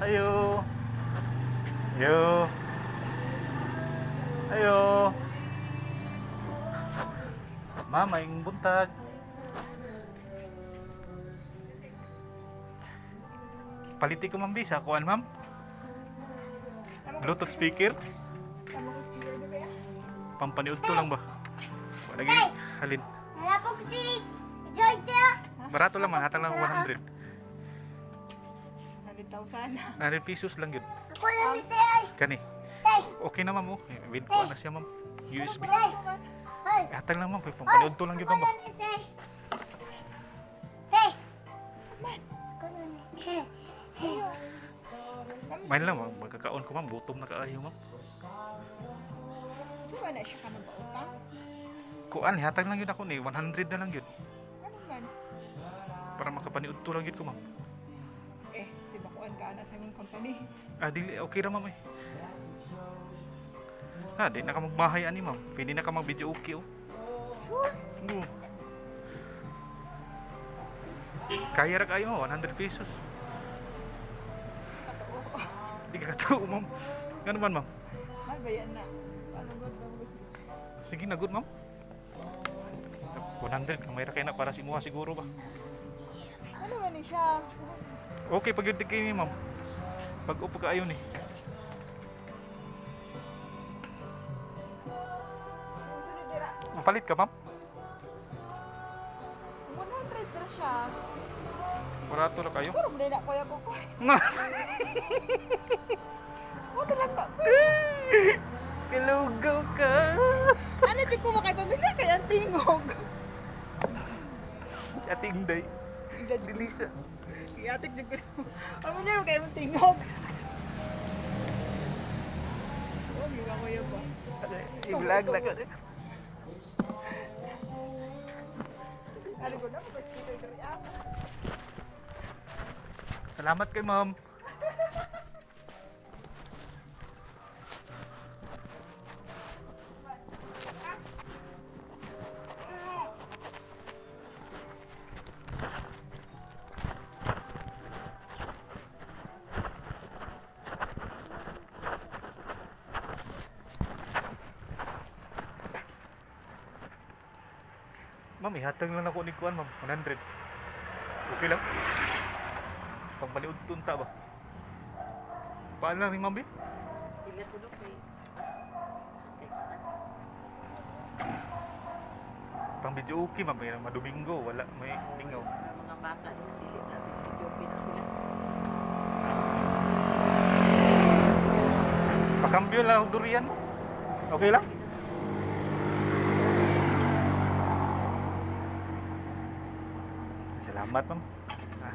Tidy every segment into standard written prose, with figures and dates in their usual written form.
Ayo. Ayo. Ayo. Mama, yung buntag. Paliti ko, ma'am, bisa. Kuan, ma'am. Bluetooth speaker. Pampaniud to lang ba? Wala lagi halin. Nalapog si Joy Tia. Barato lang man, hatang lang 100. 100,000. 100 pesos lang yun. Ako lang ni Tay. Kani. Tay. Okay na, ma'am, oh. Eh, with kuan na siya, ma'am. USB. Tay. Hoy. Eh, hatang lang, ma'am. Kay pampaniud to lang yun, ma'am, ba? Ako lang ni Tay. Tay. Ako lang ni Main lang, ma'am. Magkakaon ko, ma'am. Gutom na kaayo, ma'am. Sa ba na siya ka nagpautang? Kuan, hatang lang yun ako ni. 100 na lang yun. Ano man? Para makapaniud to lang yun ko, ma'am. Eh, si Bakuan ka na sa imong company. Ah, dili, okay ra, ma'am, eh. Ah, di na ka magbahay ani, ma'am. Pwede na ka mag-video okay, oh. Sure. Oo. Kaya ra kayo, ma'am. 100 pesos. Katoo. Di ka katuo, ma'am. Ngano man, ma'am? Mahal ba yan na? Ano god ba mo Sige na, good, ma'am. 100, kamay ra kayo na para si Muha siguro ba? Ano man ni siya? Okay, pag yun kayo ni ma'am. Pag upo kaayo ni. Sunod dira. Mapalit ka, ma'am? 100 ra siya. Barato ra kayo. Siguro mo na kuya ko ko. Wag lang na. Kalugaw ka. Ano di ko makay pamilya kay ang tingog. Ate Inday. Dilisa. Iyatik jud ko. Pamilya kay ang tingog. Oh, giwa ko yun ba? I-vlog na ka. Ano ko na, mag-scooter diri ah. Salamat kay ma'am. Ma'am, ihatag lang ako ni Kuan, ma'am. 100. Okay lang. Pagpaliud tunta ba? Paano lang ni ma'am, eh? Ila tulog eh. Pang video okay, ma'am. May madomingo, wala, may lingaw. Mga bata, dili natin video na sila. Pakambyo lang ang durian mo. Okay lang? Salamat, ma'am. Ah,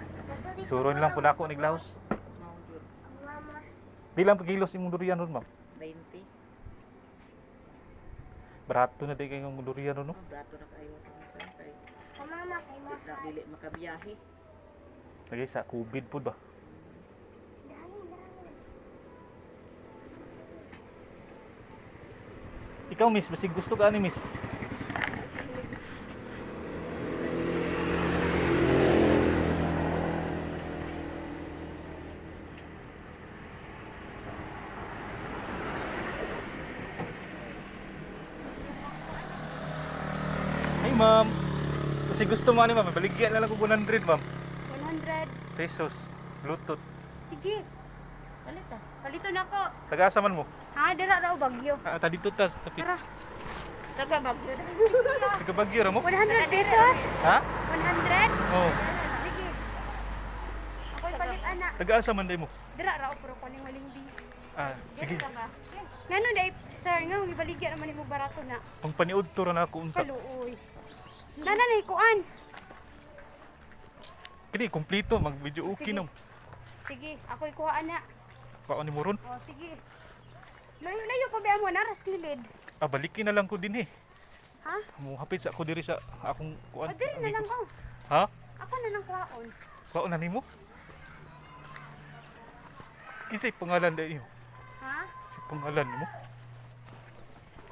isuron lang po na ako ni Glaus. Mao jud. Mama. Di lang pagkilos imong durian ron, ma'am. 20. Barato na di kayong durian ron, no? Oh, brato na kayo itong kay Mama kay di na mahal. dili makabiyahe. Lagi sa COVID po ba? Dali, dali. Ikaw, miss, basig gusto ka ani, miss. Hey, ma'am. Kasi gusto mo ani, ma'am. Baligyan na lang ko 100, ma'am. 100. Pesos. Bluetooth. Sige. Palit ah. Palito na ko. Taga-asa man mo? Ha, dira raw Bagyo. Ah, ta dito tas tapit. Tara. Taga Bagyo na. Taga Baguio ra mo? 100 pesos? Ha? 100? Oh. Sige. Ako'y palit ana. Taga-asa man day mo? Dira raw pero kaning malingbi. Ah, sige. Ngano dai sir nga gibaligya naman nimo barato na. Pangpaniud to ra na ako unta. Kaluoy. Nana na kuan. Kini kompleto mag video okay Sige. na. Sige, ako'y kuha ana. Paon ni mo ron? Oh, sige. Layo layo pa ba mo na ras kilid? Ah, balikin na lang ko din eh. Ha? Muhapit sa ako diri sa akong kuan. O diri na lang oh. Ha? Ako na lang kuhaon. Kuan na nimo? Kinsay pangalan dai iyo? Ha? Si pangalan nimo?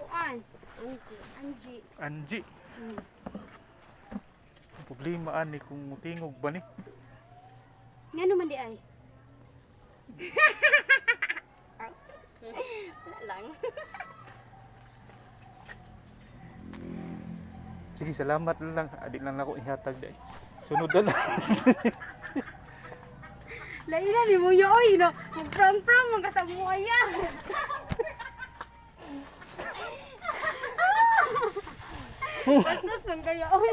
Kuan. Angie. Angie. Angie. Ang problema ani kung mutingog ba ni? Ngano man di ay? Wala lang. Sige, salamat lang. Adi lang ako ihatag dai. Sunod na lang. Lain na ni mo oy no. Magprang-prang man ka sa muaya. Bastos man kayo oy.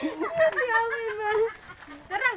Grabe ba? Tara.